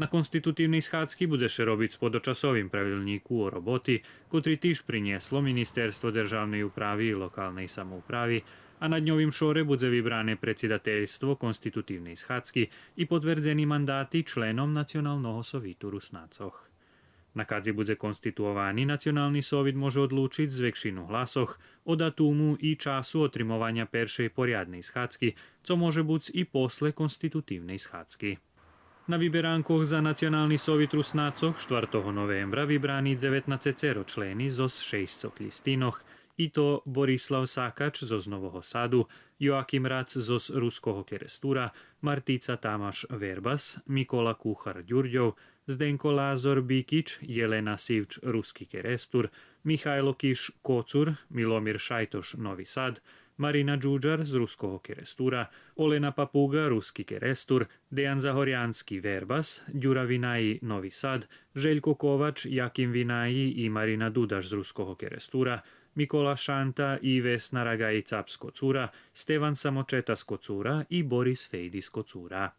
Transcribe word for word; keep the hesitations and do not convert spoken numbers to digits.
На конститутивней схадзки будзе ше робиц по дочасовим правилнїку о роботи, котри тиж принєсло Министерство державней управи и локалней самоуправи, а на дньовим шоре будзе вибране предсидательство конститутивней схадзки и потвердзени мандати членом Националного совиту Руснацох. Накадзи будзе конституовани, Национални совит може одлучиц з векшину гласох о датуму и часу отримованя першей порядней схадзки, цо може буц и после конститутивней схадзки. На виберанкох за Национални совит Руснацох штвартого новембра вибрани дзеветнацецеро члени зоз шейсцох лїстинох, и то Борислав Сакач зоз Нового Саду, Йоаким Рац зоз Руского Керестура, Мартица Тамаш Вербас, Микола Кухар Дюрдьов, Зденко Лазор Бикич, Єлена Сивч Руски Керестур, Михайло Киш Коцур, Миломир Шайтош Нови Сад, Марина Джуджар з Руского Керестура, Олена Папуга Руски Керестур, Деян Загорянски Вербас, Дюра Винаї Нови Сад, Желько Ковач, Яким Винаї и Марина Дудаш з Руского Керестура, Микола Шанта и Весна Рагаї Цап з Коцура, Стеван Самочета з Коцура и Борис Фейди з Коцура.